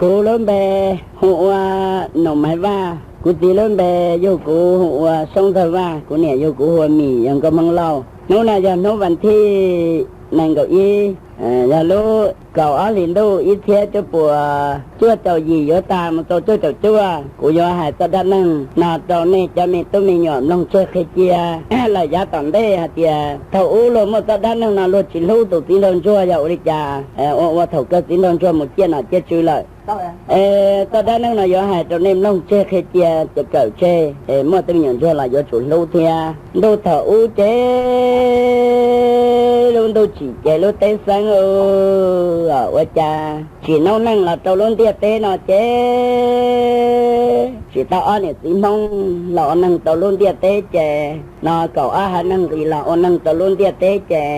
Kuv lub npe hu ua Noom Maiv Vaj, kuv txiv lub npe yug kuv hu ua Soob Ntxawg Vaj, kuv niam yug kuv hu ua Mim, yog nkauj Hmoob Lauj. Hnub no yog hnub vas thib nees nkaum ib, yog lub kaum ob hlis ntuj ib txhiab cuaj puas cuaj caum yim yuav tag mus rau cuaj caum cuaj. Kuv yuav hais txoj dab neeg no rau nej cov me tub me nyuam mloog tseg qhia cia lawm yav tom ntej hais tias thaum ub luag muaj txoj dab neeg no luag tsis hlub tus txiv nraug ntsuag yog ua li cas, ua ua thaum kawg txiv nraug ntsuag mus ciaj nom ciaj tswv lawm. Txoj dab neeg no yuav hais rau nej mloog tseg qhia cia, ces kawm tseg, muaj tub me nyuam ntsuag los yuav tsum hlub thiab. Ntuj thaum ub ces lub ntuj tsim ces lub teb xeeb, ua cas tsim noob neej los rau lub ntiaj teb no ces tsim tau ob niam txiv Hmoob los ua neeg rau lub ntiaj teb ces no kaum ob hav neeg nqis los ua neeg rau lub ntiaj teb ces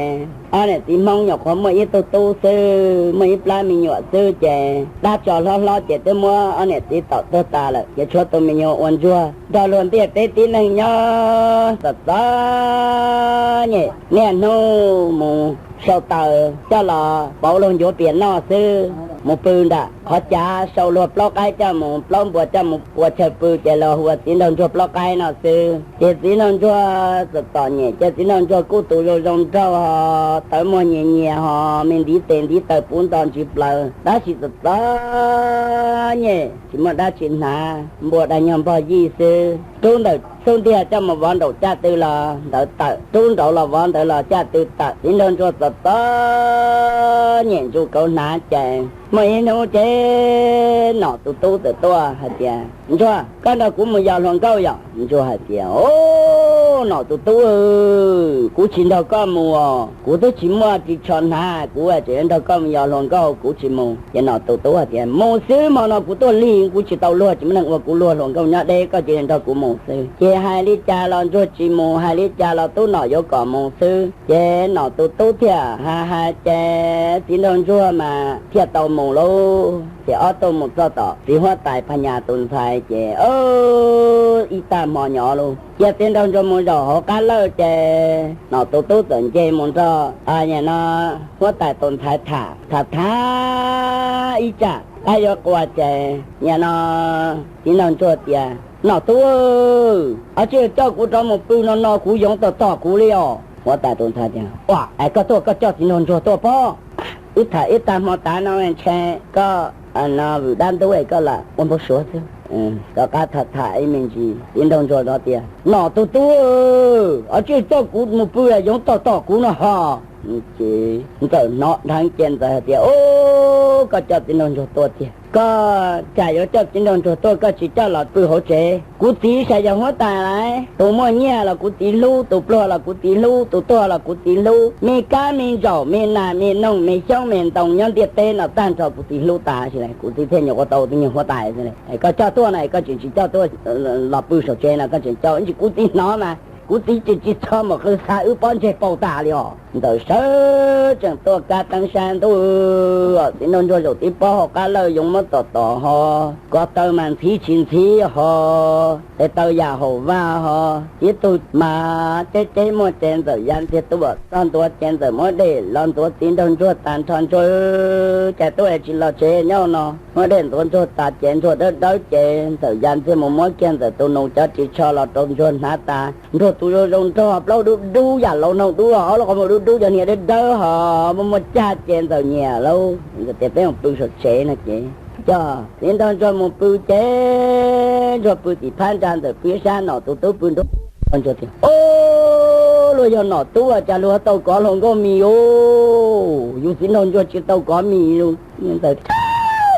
ob niam txiv Hmoob nyuam qhuav muaj ib tug tub xwb, muaj ib plab me nyuam xwb ces dab tsov hlob hlob ces twb muab ob niam txiv tom tuag tas lawm ces tshuav tus me nyuam ua ntsuag nrog luag ntiaj teb tib neeg nyob txom txom nyem. Niaj hnub mus sau taws coj los pauv luag ncuav pias noj xwb, mus pw nram qhov cav sau luag plaub qaib coj mus, plaub npua coj mus ua chaw pw ces los hu ua txiv nraug ntsuag plaub qaib no xwb. Ces txiv nraug ntsuag txom txom nyem ces txiv nraug ntsuag kuj tus zoo zoo nraug ho, tawv muag nyias nyias ho, me ntiv tes ntiv taw puv nto ntsis plaws, tab sis txom txom nyem tsis muaj dab tsi hnav, npua dag nyuag npog yij xwb. Rub ntawm xub ntiag coj mus vov nraum caj tw los ntawd tawm, rub nraud los vov ntawd los caj tw tawm. Txiv nraug ntsuag txom txom nyem ntsuj kauv hnav ces muaj ib hnub ces nom tus tub txawm tuaj hais tias, Ntsuag, koj nrog kuv mus yos hluas nkauj yom? Ntsuag hais tias, O, nom tus tub, kuv tsis nrog koj mus os, kuv twb tsis muaj ris tsho hnav, kuv tseem yuav nrog koj mus yos hluas nkauj, kuv tsis mus. Ces nom tus tub hais tias, Mus xwb, hmo no kuv tuaj lig, kuv tsis tau luag, tsis muaj neeg ua kuv luag, hluas nkauj nyob deb, koj cia li nrog kuv mus xwb. Ces hais li cas los ntsuag tsis mus, hais li cas los tub nom yuav kom mus xwb. Ces nom tus tub thiaj hais hais ces txiv nraug ntsuag mas thiaj tau mus lauj. Ces ob tug mus txog tom txiv huab tais Phas Nyas tus ntxhais ces ib tag hmo nyob lauj, cia txiv nraug ntsuag mus zaum hauv qab lawj ces nom tus tub txawm nce mus nrog no huab tais tus ntxhais tham tham tham ib tsam qab yuav qua ces nim no txiv nraug ntsuag tias, Nom tub, o tsis coj kuv rov mus pw no no kuv yoov tog tog kuv li os. Huab tais tus ntxhais tias, Ua es koj tuaj koj coj txiv nraug ntsuag tuaj pob? Wb tham ib tag hmo tas no ntshe koj no vwm dab ntub es koj lam ua npau suav xwb. Tom qab tham tham ib me ntsis txiv nraug ntsuag no tias, Nom tus tub, o tsis coj kuv mus pw yoov tog tog kuv no ho. Ces ntxawm hnov dheev ces ntxawm hais tias, O, koj coj txiv nraug ntsuag tuaj tiag, koj cas yuav coj txiv nraug ntsuag tuaj koj tsis coj los pw hauv tsev? Kuv txiv saib yog huab tais lauj, tus muaj nyiaj los kuv txiv hlub, tus pluag los kuv txiv hlub, tus tuag los kuv txiv hlub, me kab me ntsaum me nas me noog me xyoob me ntoo nyob ntiaj teb no tag nrho kuv txiv hlub tas si, kuv txiv thiaj nyuam qhuav tau tus nyuag huab tais. Koj coj tuaj no koj tseem tsis coj tuaj los pw saum tsev no, koj tseem coj, ntsis kuv txiv hnov mas kuv txiv tsis tsis txhob mus qw xa wb pob ntseg paug tas li os. Ntxawm sawv tsees tuaj kab teeb saib ntuj, txiv nraug ntsuag zaum tib pob hauv qab lawj yoov muab tom tom ho, ko taw mas ntxhiv tsis ntxhiv ho, tes taw yam haum vaj ho, tib tug mas ceb ceb muaj ces ntxawm ya ntxiag tuaj txog ntua ces ntxawm muab dej los ntxuav txiv nraug ntsuag tas nrho, ntsuag cas tuaj es tsis los tsev nyob no. Muab dej ntxuav ntsuag tas ces ntsuag dawb dawb ces ntxawm ya ntxiag mus muab kiag ntxawm tus nus cov ris tsho los rau ntsuag hnav tas. Ntsuag tus zoo zoo nraug plaub dub dub yam laus noog dub, ob lub qhov muag dub dub, cov hniav dawb dawb ho muaj muaj cag ces ntxawm nyiam lauj. Ntxawm tias peb mus pw saum tsev no ces coj txiv nraug ntsuag mus pw ces ntsuag pw tim phab ntsa, ntxawm pw sab, nom tus tub pw nruab. Ntsuag tias, O, luag yog nom tub cas luag tau kov hluas nkauj mis os, yus txiv nraug ntsuag tsis tau kov mis los. Ntxawm,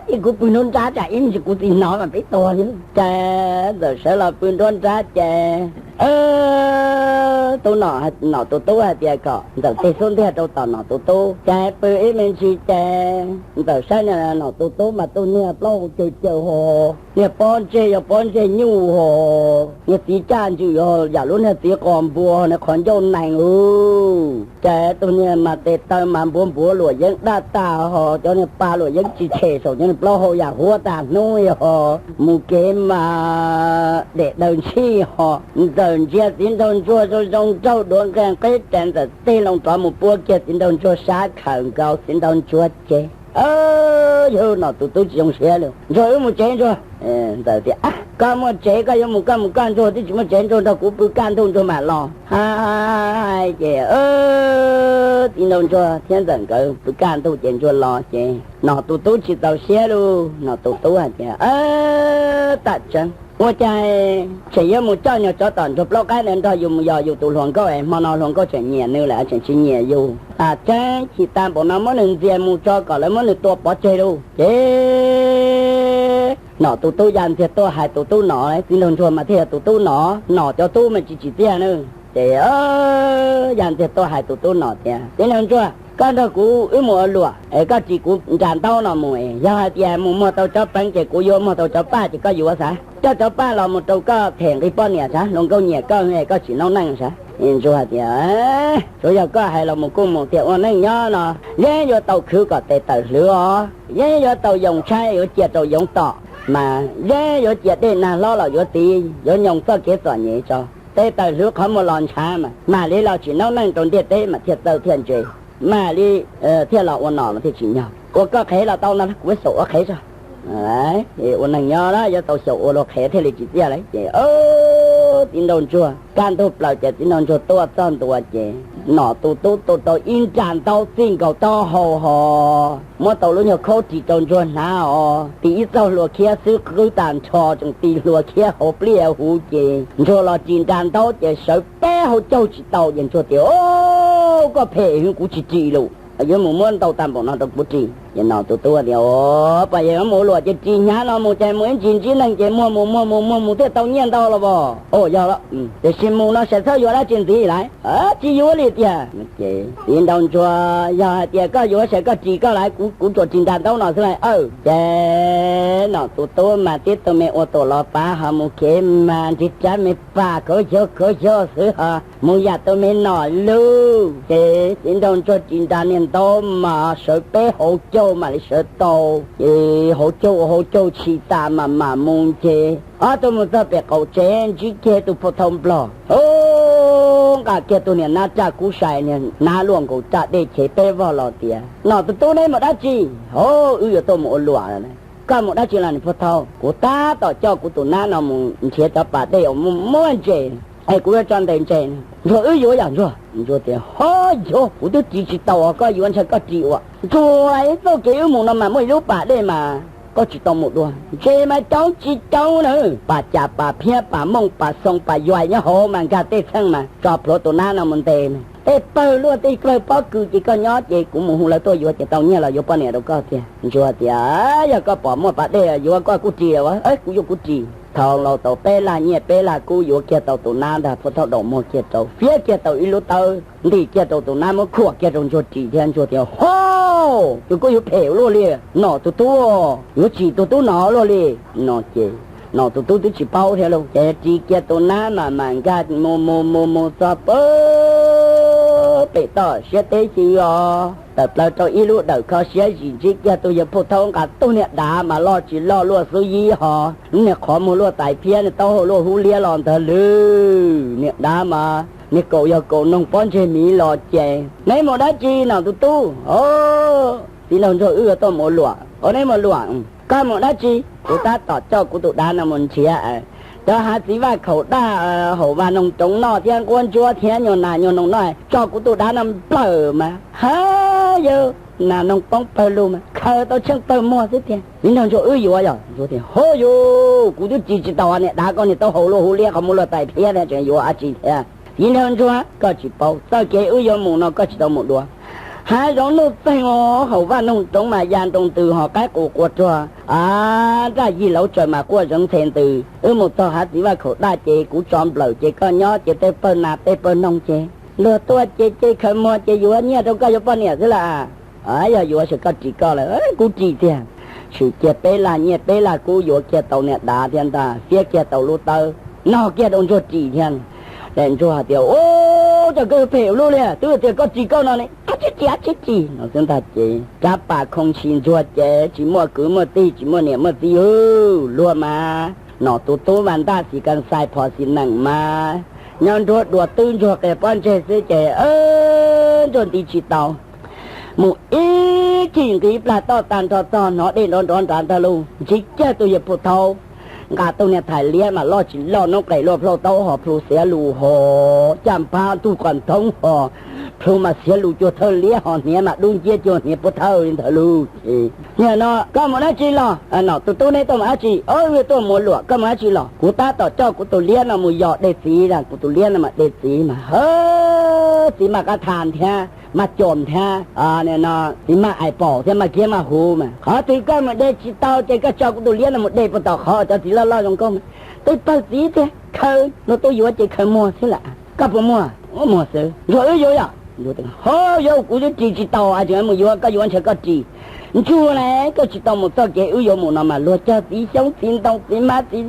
Ces kuv pw nruab nrab tsam ib me ntsis kuv txiv hnov mas peb tuag li. Ces ntxawm sawv los pw nruab nrab ces tub, nom tus tub hais tias kom ntxawm tig xub ntiag rau tom nom tus tub ces pw ib me ntsis ces ntxawm saib niag nom tus tub mas tus niag plaub hau caws caws ho, niag pob ntseg yog pob ntseg nyuj ho, niag txiv caj ntswm ho yam lub niag txiv qos npua, niag qhov ncauj nees u. Ces tus niag mas tes taw mas npuav npuav luam yeeb daj tag ho, cov niag pa luam yeeb tsis tshem saum cov niag plaub hau yam huab tag hnub ho, mus kev mas dam daws ntshij ho. Ntxawm ntsia txiv nraug ntsuag zoo zoo nraug duav nqeg qeb ces ntxawm tig loo rov mus puab kiag txiv nraug ntsuag sab khawm nkaus txiv nraug ntsuag ces Yog Nom tus tub tsis zoo siab li, Ntsuag, wb mus tsev Ntsuag. Ntxawm tias, Koj muaj tsev koj yuav mus koj mus koj, Ntsuag twb tsis muaj tsev, Ntsuag nrog kuv pw kaj ntug Ntsuag mam los. Hais ces txiv nraug Ntsuag thiab Ntxawm nkawd pw kaj ntug ces Ntsuag los ces Nom tus tub tsis txaus siab lauj. Nom tus tub hais tias, Tam tseeb ua cas tseem yuav mus coj nyuag tsov tom ntsuag plaub qaib ntawd nrog yus mus yos yus tus hluas nkauj es hmo no hluas nkauj tseem nyiam nws lawm tseem tsis nyiam yus. Tam tseeb chim tas npaum no muab nws ntxias mus tso kom lawv muab nws tua pov tseg lauj. Ces Nom tus tub ya ntxiag tuaj hais tus tub Nom, txiv nraug Ntsuag mas thiaj yog tus tub Nom, Nom cov tub mas tsis tsim txiaj na. Ces ya ntxiag tuaj hais tus tub Nom tias, Txiv nraug Ntsuag, koj nrog kuv wb mus ua luam es koj ris kuv nra ntaub no mus es yog hais tias mus muag tau tsov peev ces kuv yuav, muag tau tsov paj ces koj yuav xav. Coj tsov paj los mus rau koj them nqi poj niam sav, hluas nkauj nyiam koj es koj tsis noob neej sav. Ntsuag hais tias, Tsuav yog koj hais los mus kuj mus tiag, ua neej nyob no yeej yuav tau khwv kom tes tawm hlwv os, yeej yuav tau yoo tshaib yuav cia rau yoov tom, mas yeej yuav cia dej nag hlob los yuav txiv, yuav nyoos txoj kev txom nyem tso. Tes tawm hlwv qhov muag los ntshav mas mam li los tsim noob neej rau ntiaj teb mas thiaj txawj thiaj ntse, mam li thiaj los ua nom mas thiaj tsim nyog. Ua koj qhev los tau no kuv xyaum ua qhev tso. Ua neeg nyob na yuav tau xyaum ua luag qhev thiaj li tsim txiaj lawm. Ces txiv nraug ntsuag kaj ntug plaws ces txiv nraug ntsuag tuaj txog ntua ces nom tus tub tua tau ib nra ntaub txij nkaus taub hau ho muab tau lub nyuag khaub ris rau ntsuag hnav os, tis ib txoj hlua khiab xwb qwb tag nrho tseem tis hlua khiab hauv pliaj huv ces ntsuag los ris nra ntaub ces sawv peb hauv caug tsis tau ces ntsuag tias, Koj phem heev, kuv tsis ris lawm, yuav mus muab ntau tag npaum no rau kuv ris. Ces nom tus tub tias, Pom yog yuav mus ua luam ces ris hnyav no mus ces mus ib ntsis ntsib neeg ces muag mus muag mus muag mus thiaj tau nyiaj ntau los as. Yog, tiam sis mus no sawv txhob yuav dab tsi ntxiv lawm. Tsis yuav li tiag. Ces txiv nraug ntsuag, Yog hais tias koj yuav sawv koj ris koj lawm, kuv tsuas ris nra ntaub no xwb lawm. Ces nom tus tub mas tib tug me ua tuam los pav ho mus kev mas nrig rab me pas khav xyuv khav xyuv xwb ho mus yam tus me nom lug. Ces txiv nraug ntsuag ris nra niag ntaub mas sawv peb hauv caug mam li sawv tau. Ces hauv caug ua hauv caug tshis tas mas mam mus ces ob tug mus txog pem qaum tsev ntsib kiag tus phuj thau nplog, nqa kiag tus niam nab raj kub sai, niag nab luaj nkaus raj dej chev peb vog los tias, Nom tus tub, neb mus dab tsi? Hos, wb yuav tuaj mus ua luam. Koj mus dab tsi los niag phuj thau? Kuv tab tom coj kuv tus nab no mus nrhiav cov pas dej uas muaj ntses es kuv yuav tso ntes ntses. Ntsuag, wb yuav yom ntsuag. Ntsuag tias, Hos yog, kuv twb ris tsis tau os, koj yuav ntshe koj ris ua. Ntsuag, ib txoj kev wb mus no mas muaj ib lub pas dej mas koj tsis tau mus dua. Ntses mas coob tsis coob na, pas cas pas phiab pas mooj pas xoo pas yuais nyob hauv mas nkag tej txheej mas tso plhuav tus nab no mus ntes. Tej pawg luaj tej pawg pob kws ces koj nyob ces kuv mus hu lawv tuaj yuav ces tau nyiaj los yuav poj niam rau koj tiag. Ntsuag tias, Yog koj pom muaj pas dej yuav koj kuj ris, kuv yuav kuv ris. Thau laus tau peb lag nyiaj peb lag kub yuav kiag tau tus nab ntag, phuj thau daus muag kiag rau, fiab kiag tau ib lub tawb ntim kiag rau tus nab muab khuam kiag rau ntsuag ris thiab. Ntsuag tias, Hos, tus kuj yuav phem luaj li, nom tus tub, yuav tsim tus tub no luaj li no ces nom tus tub twb tsis paub thiab lauj. Ces ris kiag tus nab mas mam nkag mus mus mus mus txog pem toj siab teb xyw os, tawm plaws rau ib lub dawm kho siab zis ntsib kiag tus yawg phuj thau nqa tug niag dav mas loj tsis loj luaj xub yib ho, lub niag qhov muag luaj tais phiab, niag taub hau luaj hub liab los ntag lawm. Niag dav mas niag kaus yog kaus noog pob ntseg miv los ces, Neb mus dab tsi nom tus tub? Txiv nraug ntsuag, wb yuav tuaj mus ua luam. Os, neb mus luam? Koj mus dab tsi? Kuv tab tom coj kuv tus dav no mus nrhiav cov hav txiv vaj khaum daj haum vaj noog roov noj thiab nquab ntsuab thiab nyuag nas nyuag noog noj, tso kuv tus dav no nplawm mas ha, yawg, nas noog poob pawg lug mas khaws tau tsheej pawg muag xwb tiag. Txiv nraug ntsuag, wb yuav yog? Ntsuag tias, Hos yus, kuv twb ris tsis tau niag dav koj niag taub hau luaj hub liab qhov muag luaj tais phiab thiab tseem yuav dab tsi thiab? Txiv nraug ntsuag, koj tsis paub, txoj kev wb yuav mus no koj tsis tau mus dua. Hav zoov nuj txeeg haum vaj noog roov mas ya nroo ntws ho qaib qus quas ruag, nraj yig lauv tsaws mas quaj zeev ntxhe ntws. Wb mus txog hav txiv vaj khaum daj ces kuv tso nplawm ces koj nyob ces tej pawg nas tej pawg noog ces luag tuaj ces ces khaws muag ces yuav nyiaj rau koj yuav poj niam xwb las. Yog yuav ces koj ris koj lawm, kuv ris tiag. Tshwm kiag peb lag nyiaj peb lag kub yuav kiag tau niag dav thiab ntag, fiab kiag tau lub tawb, nog kiag rau ntsuag ris thiab. Ces ntsuag hais tias, Ub, cas koj yuav phem ua luaj li, twb tias koj ris koj no ne, ab tsis ris ab tsis ris no xwb ntag ces rab pas khoo ntshis ntsuag ces tsis muaj kwv muaj tij tsis muaj niam muaj txiv hwb. Luag mas nom tus tub mas ntaj xis kas xais phom xis neem mas nyob nruab dua twb ntsuag qias pob ntseg xwb ces ntsuag nti tsis tau. Mus ib Cig nqis plag toj tag nrho txog hnov dej nrov nrov nrad ntag lauj. Ntsib kiag tus yawg pus thau, nqa tus niag thais liab mas loj tsis loj, noob qes luaj plhauj taub hau, plhu xiav lus hos caj npab ntug qos nthoob hos, plhu mas xiav lus cuag thawj liab hos hniav mas dub nciab cuag hniav puab thawj li ntawd lauj. Ces niag no, koj mus dab tsi los? Nom tus tub neb tuaj mus dab tsi? Ob, wb tuaj mus ua luam. Koj mus dab tsi los? Kuv tab tom coj kuv tus liab no mus yos de txiv na, kuv tus liab no mas de txiv mas, txiv maj qab thas thiab maj cos thiab, txiv maj ais paum thiab maj kiab maj huv mas. Qhov twg koj mus de tsis tau ces koj tso kuv tus liab no mus de puag tom qhov cov txiv loj loj zoo nkauj mas. Tej pawg txiv tiag khaws, luag tuaj yuav ces khaws muag xwb lam. Koj puas muag? Muag xwb. Ntsuag, wb yuav yom? Ho, yuav kuv twb ris tsis tau, tseem mus yuav, koj yuav ntshe koj ris. Ntsuag na, koj tsis tau mus txoj kev wb yuav mus no mas luag cog txiv xyoob txiv ntoo txiv mab txiv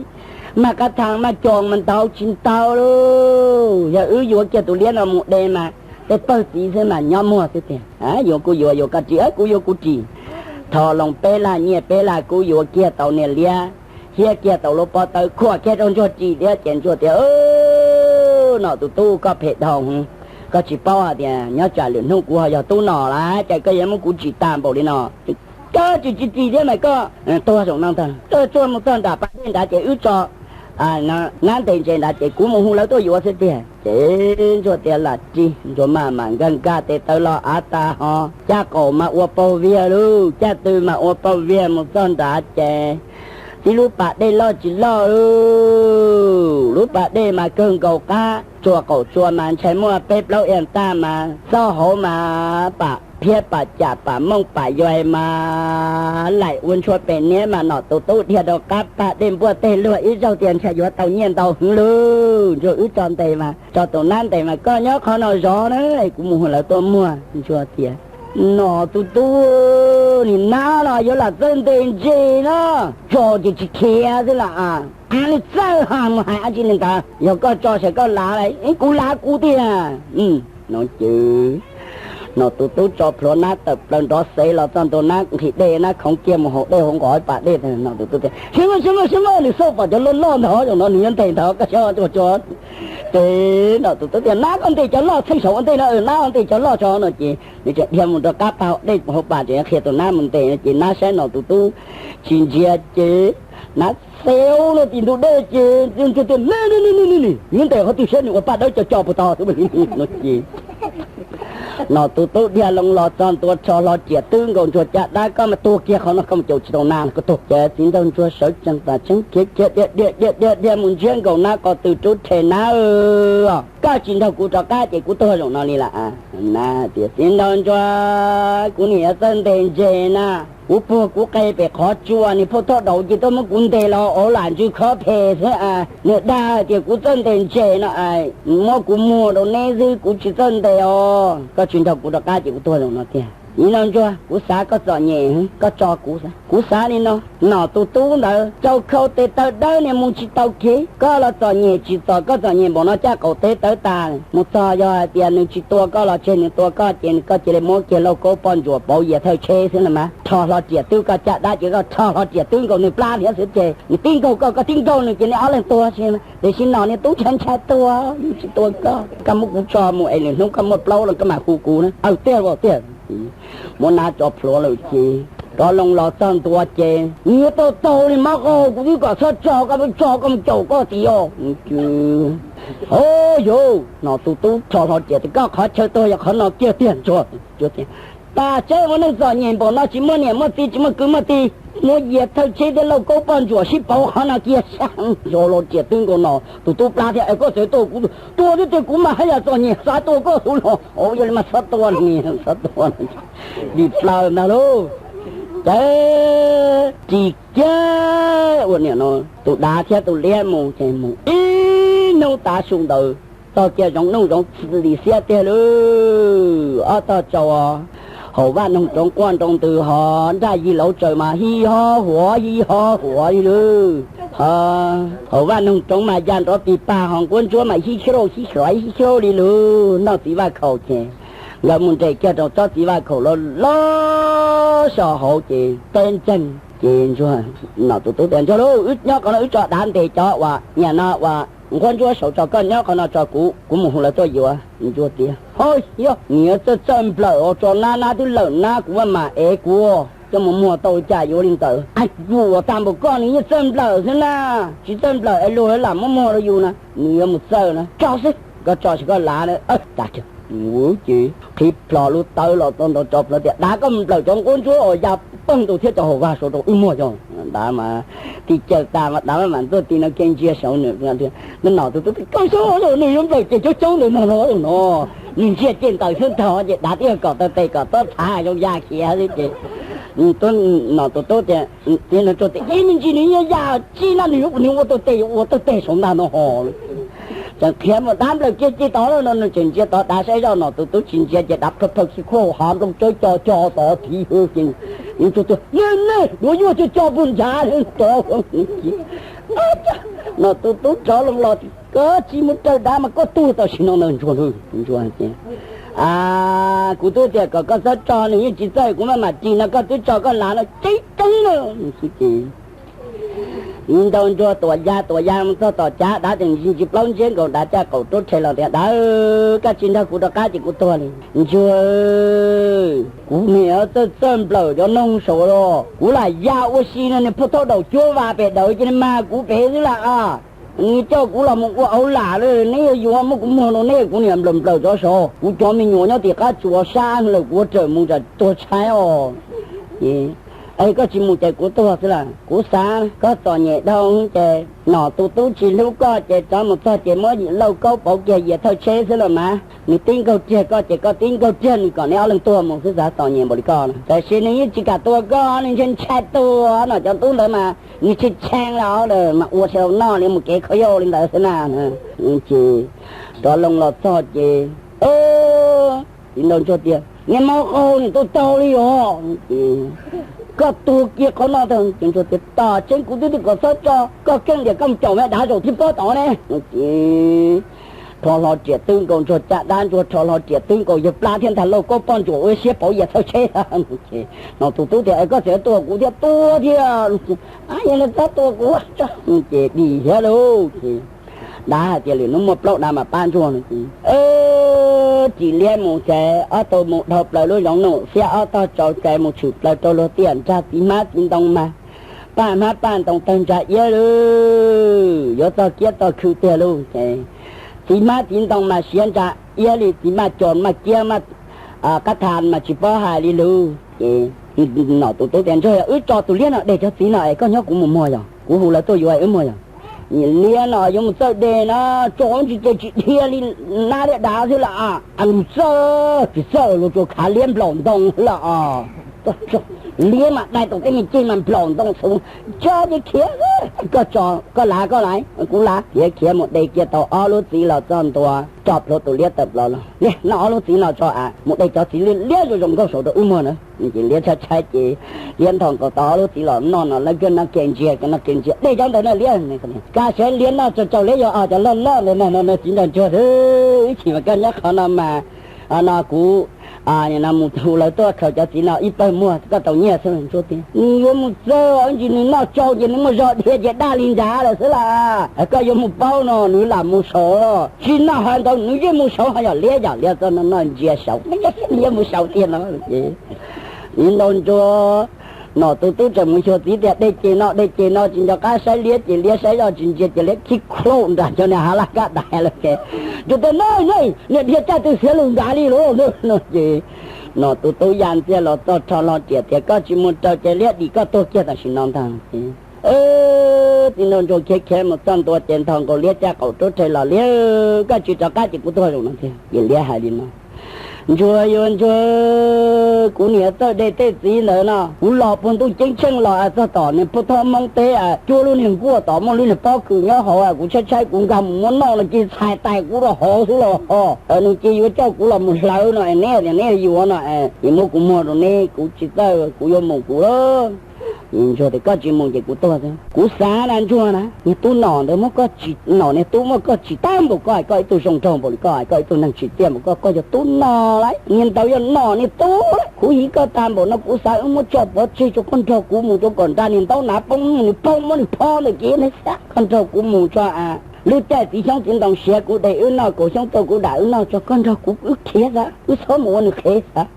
maj qab thas maj cos mas ntau tsis ntau lauj. Yog wb yuav kiag tus liab no mus de mas tej pawg txiv xwb mas nyob muag xwb tiag. Yuav kuj yuav, yuav koj ris, kuv yuav kuv ris. Tho loo peb lag nyiaj peb lag kub yuav kiag tau niag liab, thiab kiag tau lub pob tawb khuam kiag rau ntsuag ris thiab ces ntsuag tias, nom tus tub, koj phem dhau, koj tsis paub hais tias nyob tsam lwm hnub kuv ho yog tub nom lawm ces koj yuav muab kuv ris tag npaum li no. Koj tsis tsis ris thiab mas koj tuag zaum no ntag. Koj tsuag mus txog nram pas dej nrad ces wb tso nab ntes ntses nrad ces kuv mus hu lawv tuaj yuav xwb tiag. Ces ntsuag tias lam ris, ntsuag maj mam nkag nkag tes taw los av tas ho caj qaum mas ua paug viag lauj, caj tw mas ua paug viag mus txog nrad ces tib lub pas dej loj tsis loj lauj, lub pas dej mas kawg nkaus qab, tsua qaum tsua mas ntshai muaj peb plaub iam taj mas xauj hauv mas pam phiab pam cam pam mooj pam yuaig mas laim ua ntshua pem niab mas nom tus tub dhia rau qab pas dej npuaj teg luag ib zaug tias ntshai yuav tau nyiaj ntau heev lauj. Ntsuag, wb tso ntes mas, tso tus nab ntes mas koj nyob qhov no zov na, kuv mus hu lawv tuaj muag. Ntsuag tias, nom tus tub, nim nab los yuav lam txawj ntes ntses na, tso ces tsis khiav xwb las. Av li txawj ha mus hais dab tsi li ntawd, yog koj tso ces koj lav, kuv lav kuv tiag. No ces nom tus tub tso plhuav nab tawm plaws nrov xev los txog ntua, nab nqhis dej, nab khoov kiag mus haus dej hauv nqos pas dej. Nom tus tub tias, sib muaj sib muaj sib muaj, nws xauj pom cov loj loj ntawd zaum no nws yuav ntes ntawd, koj saib tso. Ces nom tus tub tias, nab koj ntes cov loj txheej saum ua ntej no, nab koj ntes cov loj tso no ces nws tseem dhia mus rau qab pas dej hauv pas tseem qhia tus nab mus ntes no ces nab saib nom tus tub tsis ntsia ces nab xev lawm tim ntug dej ces ntsuag tias, yuav ntes qhov twg saib nws ua paj dawb co co puag tod xwb no ces nom tus tub dhia loo los txog ntua rho hlo riam twb nkaus ntsuag caj dab, koj mas tuag kiag qhov no koj mus caum tsis tau nab, koj tuag kiag. Txiv nraug ntsuag sawv tsees tas tseeb khiav khiav dhia dhia dhia dhia mus ntsiab nkaus nab qos tw rub rhe, nab, koj tsis nrog kuv rov qab ces kuv tuag zaum no li lawm. Nab tias, txiv nraug ntsuag, kuv niam yuav txawj ntes ntses na, kuv puag kuv qe pem qhov tsua, niag phauj thoj daus ces tuaj muab kuv ntes los ua lam ntsws khob phem xwb. Nws dag tias kuv txawj ntes ntses no, muab kuv muag rau neb xwb, kuv tsis txawj ntes os. Koj tsis nrog kuv rov qab ces kuv tuag zaum no tiag. Txiv nraug ntsuag, kuv xav koj txom nyem, koj tso kuv. Kuv xav li no, nom tus tub ntawd rau khau tes taw dawb niag mus tsis tau kev, koj los txom nyem tsim txom koj txom nyem npaum no caj qaum tes tawv tas mus txog, yog hais tias nws tsis tua koj los tseg, nws tua koj ces koj cia li muab kiag lauj kaub poj ntsuam pauv yias thawj tsheb xwb no mas rho hlo riam twb koj caj dab ces koj rho hlo riam twb nkaus nws plab thiab xwb ces nws tib nkaug koj, koj tib nkaug nws ces neb ob leeg tuag xwb. Tiam sis nom niag tub ntshai ntshai tuag, nws tsis tua koj, koj muab kuv tso mus es lwm hnub koj muaj plaub los koj mam hu kuv na. Aws, tiag los tiag. Muab nab tso plhuav lawm ces rov loo los txog ntua ces, nws yuav tau taug li mab qaug, kuv twb kom txhob tso, koj pheej tso, koj mus caum koj txiv os. Au yauv, nom tus tub rho hlo riam tias, koj qhov chaw tuag yog qhov no kiag tiag ntsuag. Tas tseeb ua neeg txom nyem npaum no tsis muaj niam muaj txiv tsis muaj kwv muaj tij, muab yias thawj tsheb thiab lauj kaub poj ntsuam sib pauv qhov no kiag sab. Rho hlo riam twb nkaus nom tus tub plab thiab, es koj txawm tuaj kuv, tuag thiab tiag, kuv mas haj yam txom nyem xav tua koj xwb los. Au, yog li mas txhob tua, txhob tua. Dim plaws ntag lauj. Ces ris kiag ua niam no tus dav thiab tus liab mus ces mus ib hnub tav su ntawd txog kiag zoov nuj zoov lis xiab tiag lauj. Ob tog tsaus, hauv vaj noog roov quaj nroo ntws hos nraj yig lauv tsaws mas hij ho huav hij ho huav li lauj. Hauv vaj noog roov mas ya nrov tis pag hos nquab ntsuab mas hij xyauj hij xyauj hij xyauj li lauj. Noj txiv vaj khaum ces nkawd mus nres kiag rau tsob txiv vaj khaum loj loj so hauv ces teb ntseeg ces ntsuag, nom tus tub tias, ntsuag lauj, wb nyob qhov no wb tso dav ntes cov uas niam no uas Nquab Ntsuab, saum tso koj nyob qhov no tso kuv, kuv mus hu lawv tuaj yuav. Ntsuag tias, Ho yog, niag txawj txawj nplawm os, tso nab nab twb lawm nab, kuv maj mam ev kuv coj mus muag tau cas yuav li ntawd. Yuam tag npaum koj nws yeej txawj nplawm xwb na, tsis txawj nplawm es luag lam muab muag rau yus na, nws yuav mus txawj na. Tso xwb, koj tso ces koj lav na. Ua ces qhib plho lub tawb los txog ntawd tso plhuav tias, Dav, koj mus nplawm cov nquab ntsuab uas ya pawg ntug thiab cov hauv vaj saud rau wb muag yog. Dav mas tij cawm tas mas dav maj mam ntxuaj ti no ke ntsia saud nws, Nom tus tub, koj xyov nws yuav nplawm ces coob coob ntawm no no no, nws ntsia ceg ntawm xwb ntag ces dav twb yog kom taw tes kom txhob txhav zoo ya khiav xwb ces nom tus tub tias, Ib me ntsis nws yuav ya tsis na, nws yuav ua taw tes, yuav ua taw tes saum ntag no ho. Tseem qhia mus, Dav, nplawm kiag ceg tod no. Nws tseem ntsia tod, dav saib zoj nom tus tub tsis ntsia ces dav plhaw plhaw khib khuaj hav nplooj tsawb co co tod thiv ces, Ntsuag tias, Nej, nej yuav yuag co co puag nrad tod. Nom tus tub rov loo los, Koj tsis mus raws dav mas koj tuag tam sim no ntag Ntsuag. Ntsuag tias, Kuv twb tias kom koj txhob tso, nws yeej tsis txawj, kuv maj mam ris no koj twb tso koj lav no tseeb tseeb na. Ces ib ntaug Ntsuag tuam ya tuam ya mus txog tom cav, dav tseem ntsis plaub ntsiab nkaus, dav caj qaum rub rhe los tias, Dav, koj tsis nrog kuv rov qab ces kuv tuag li. Ntsuag, kuv niam txawj txawj nplawm cov noog saud los kuv lam ya ua si no, niag phuj thaub daum cuab vas pem dawm ces nws mag kuv pem xwb las. Nws coj kuv los mus ua auv lam lawm, neb yuav yuav muab kuv muag rau neb, kuv niam nplawm nplawm cov saud, kuv cov me nyuam nyob tim qab tsuas sab lawm, kuv rawm mus tsam tuag tshaib os. Es koj tsis mus ces kuv tuag xwb las. Kuv xav koj txom nyem dhau ces nom tus tub tsis hlub koj ces rov mus txog ces muab yim lauj kaub pauv kiag yias thawj tsheb xwb los mas, nws tib nkaug riag koj ces koj tib nkaug riag nws kom neb ob leeg tuag mus xwb, xav txom nyem npaum li koj. Tiam sis nws yeej tsis kam tua koj, nws ntshai ntshai tuag no, cov tub ntawd mas nws tshee tshee los mas ua sawv daws noj li mus kev khaub yau li ntawd xwb na. Ces rov loo los txog ces txiv nraug ntsuag tias, Niag mab qaug, nws tuaj taug li os. Koj tuag kiag qhov no tag. Ces ntsuag tias, Tam tseeb kuv twb tias kom txhob tso, koj keej tias koj mus caum me dav zaum thib pob tod ne. Ces rho hlo riam twb nkaus ntsuag caj dab, ntsuag rho hlo riam twb nkaus yawg plab thiab ntag lauj, koj poj ntsuam ua siab pauv yias thawj tsheb. Ces nom tus tub tias, Koj txawm tua kuv thiab, tua thiab. Yog li txhob tua kuv. Ces dim thiab lauj. Ces dav hais tias, Lwm hnub muaj plaub dav mam pab ntsuag no. Ces tsim liab mus ces ob tug mus dhau plaws lub zoov num xiab ob tog tsau ces mus tshwm plaws rau luag tiaj nrag txiv hmab txiv ntoo mas paj hmab paj ntoo tawg ntsa iab lawm, yuav txog kiab txog khw tiag lauj. Ces txiv hmab txiv ntoo mas siav ntsa iab li txiv maj cos maj kiab maj qab tha mas tsis paub hais li lauj. Ces nom tus tub tias, Ntsuag, yog wb tso tus liab no de cov txiv no es koj nyob kuv mus muag yog, kuv hu lawv tuaj yuav wb muag yog. Liab no yuav mus txawj de no, tso ntsis ces tsis dhia li nab thiab dav xwb las. Txawj tsis txawj luag tsuas khav liab nplaum ntoo xwb las. Liab mas dai tau tej me ceg mas nplaum ntoo xwb, tso ces khiav. Koj tso, koj lav koj lav, kuv lav, khiav khiav mus de kiag tau ob lub txiv los txog ntua, tso plhuav tus liab tawm plaws los, Noj ob lub txiv no tso a, mus de cov txiv liab zoo zoo nkauj saud rau wb muag na. Ces liab tshaib tshaib ces liab nthos nkaus tau ob lub txiv los noj no, lawv kawg no ke ntsia, kawg no ke ntsia, De cov ntawd na liab. Kaj siab liab noj tsau tsau, liab yuav os cov loj loj ntawd no no, txiv nraug ntsuag, ib chim mas koj nyob qhov no mas, no kuv mus hu lawv tuaj khaws cov txiv no ib pawg muag koj tau nyiaj xwb. Ntsuag tias, Nws yuav mus txawj, ib ntsis nws noj tsau ces nws muaj zog dhia ces daj li nrad lawm xwb las. Koj yuav mus paub no nws lam mus saud, tsis noj hais ntawd nws yeej mus saud, ho yog liab yog liab txoj no noj ntsia saud, nws yeej mus saud tiag no. Txiv nraug ntsuag, nom tus tub tseem mus xyuas txiv tias, De ces no, de ces no, tsis nco qab saib liab ces liab saib zoj tsis ntsia ces liab khib khlaum nram cov niag hav laj kab dais lawm ces, Ntsuag tias, Noj, niag dhia caj twg xiav lus nrad li lauj no ces nom tus tub ya ntxiag los txog rho hlo riam tias, Koj tsis mus raws ces liab dim koj tuag kiag tam sim no ntag. Txiv nraug ntsuag khiav khiav mus txog ntua ces nthos nkaus liab caj qaum rub rhe los, Liab, koj tsis rov qab ces kuv tuag zaum no tiag. Ces liab hais li no, Ntsuag, yuav ntsuag, kuv niam txawj de tej txiv ntawd no, kuv los puag ntuj ceeb tsheej los txog tom niag pub thob Hmoob teb, cuab lub niag nkuaj tom muaj lub niag pob kws nyob hauv, kuv tshaib tshaib kuv nkag mus muab noj no ces txhais tais kuv rau hauv xwb los ho. Nws ces yuav coj kuv los mus hlawv no, neb tias neb yuav no, ces muab kuv muag rau neb, kuv tsis txawj, kuv yuav mus kuv lawm. Ntsuag tias, Koj tsis mus ces kuv tuag xwb. Kuv xav na Ntsuag na, niag tub nom ntawd muab koj tsim, nom niag tub muab koj tsim tag npaum koj hais, koj ib tug zoo nraug npaum li koj hais, koj ib tug neeg tsim txiaj npaum koj, koj yog tub nom lauj, niag ntawd yog nom niag tub lauj. Kuv hiv koj tag npaum no kuv xav wb muab tso pov tseg tso, koj nrog kuv mus rau kom nra niag ntaub nav poob, nws poob muab nws phob ntawm kev ne xav, koj nrog kuv mus tso a. Lub caij txiv xyoob txiv ntoo siav kuv de wb noj, kaum xyoob tuaj kuv dam wb noj tso, koj nrog kuv wb khiav xav, wb txhob mus ua nws qhev xav.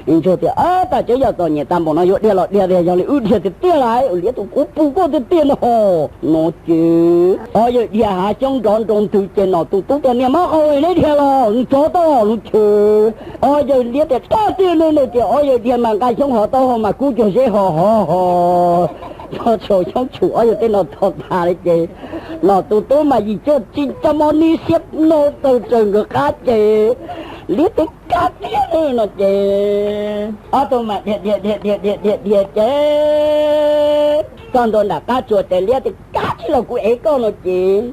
Ntsuag tias, Ab, tag tseeb yog txom nyem tag npaum no yuav dhia los dhia tiag, yog li wb dhia tiag tiag lauj, liab tus kuv pum koj tiag tiag no. No ces ob yawg dhia hav xyoob nrov nroo ntws ces Nom tus tub tias, Niam mab qau, neb dhia los nws tsov tau lub chw. Ob yawg liab tias, Tag tiag no no ces ob yawg dhia mas nqa xyoob hov taub hau mas kub cuag zeb ho hov ho. Txog tsaus xyoob tshum ob yawg tej no txog tas li ces Nom tus tub mas yim cuaj tsis cov mos nis xiab no tawg tsawg nkawd qab ces liab tias, Kab tiag no ces ob tug mas dhia dhia dhia dhia dhia dhia dhia ces txog ntua nram qab tsua ces liab tias, Kab tsis los kuv ev koj no ces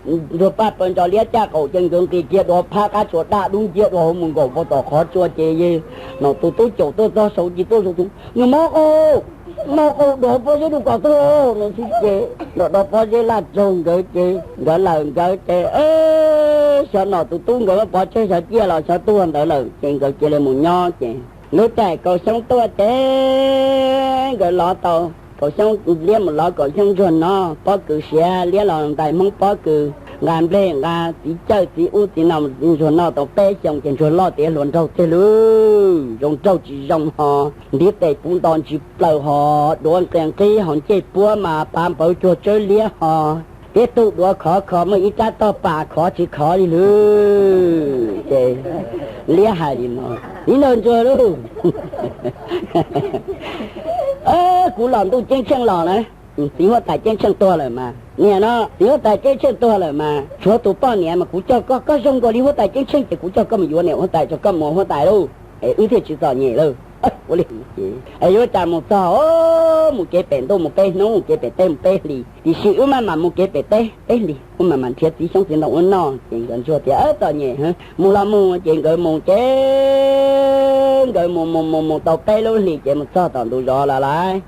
Ntsuag paj paws ntso liab caj qaum ces nkawd nqis kiag dua phab qab tsua daj dub nciab dua hauv mus nkaum pem tom qhov tsua ces Nom tus tub caum tuaj txog saud ces tuaj saud tus, Niam mab qau, mab qau, dov pob zeb rau kom tuag no xwb ces nram dov pob zeb laj tsaug nkawd ces nkawd lawm nkawd ces xyov Nom tus tub nkawd muab pov tseg xyov ciaj los xyov tuag ntawd lawm ces nkawd cia li mus nyob ces lub caij kaum xyoob tuaj ces nkawd lov tau kaum xyoob, liab mus lov kaum xyoob ntsuag noj pob kws siav, liab los ntais hmoob pob kws, nqa nplej nqa txiv cawj txiv ub txiv no ntsuag noj tau peb xyoos ces ntsuag loj tiav hluas nraug tiag lauj, zoo nraug tsis zoo ho, ntiv tes puv nto ntsis plaws ho, duav nqia nqib ho, ncej puab mas pav npawv cuag tsawb liab ho, tib tug duav khov kho muaj ib rab tog pas khov tsis khov li lauj. Ces liab hais li no, Txiv nraug ntsuag lauj, kuv los ntuj ceeb tsheej los na, txiv huab tais ceeb tsheej tuag lawm mas, niam no, txiv huab tais ceeb tsheej tuag lawm mas tshuav tus poj niam mas kuv coj koj, koj zoo nkaus li huab tais ceeb tsheej ces kuv coj koj mus yuav niam huab tais tso, koj mus ua huab tais lauj, es wb thiaj tsis txom nyem lauj. Ua li es yuav cas mus txog, mus kev pem ntuj mus peb hnub, mus kev pem teb mus peb hlis, tiam sis wb maj mam mus kev pem teb peb hlis, wb maj mam nrhiav txiv xyoob txiv ntoo ua noj. Ces nkawd ntsuag tias, Txom nyem, mus los mus. Ces nkawd mus ces nkawd mus mus mus mus tau peb lub hlis ces mus txog tom ntug zos lawm lauj.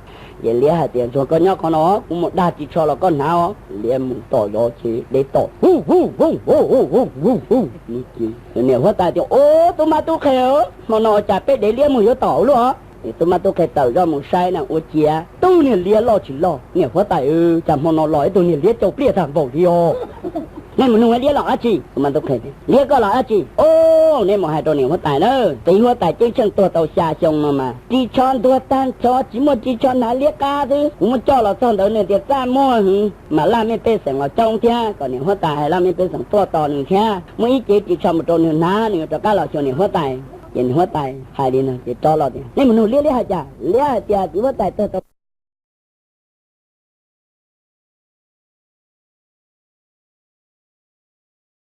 Ces liab hais tias, Ntsuag, koj nyob qhov no, kuv mus dag ris tsho los koj hnav os. Liab mus tom zos ces de tom hu hu hu hu hu hu hu. Niam huab tais tias, Ub, tub mab tub qhe, hmo no cas peb dev liab mus yuav tom ua luaj? Tub mab tub qhe tawm zoj mus saib na, ua ciav tub niag liab loj tsis loj. Niam huab tais, Cas hmo no los ib tug niag liab cau pliaj tag npaum li os. Nej mus nug liab los dab tsi? Tub mab tub qhe, Liab, koj los dab tsi? Ub, neb mus hais rau niam huab tais na, txiv huab tais ceeb tsheej tuag tau xya xyoo no mas ris tsho ntuag tag nrho, tsis muaj ris tsho hnav, liab qab xwb. Kuv muab coj los txog ntawd nws tias txaj muag heev, mas laj mej pej xeem los coob thiab, kom niam huab tais hais laj mej pej xeem tuaj tos nws thiab, muab ib cev ris tsho mus rau nws hnav, nws yuav rov qab los xyuas niam huab tais. Ces niam huab tais hais li no ces rov los tias, Nej mus nug liab, liab hais cas? Liab hais tias txiv huab tais tuag tau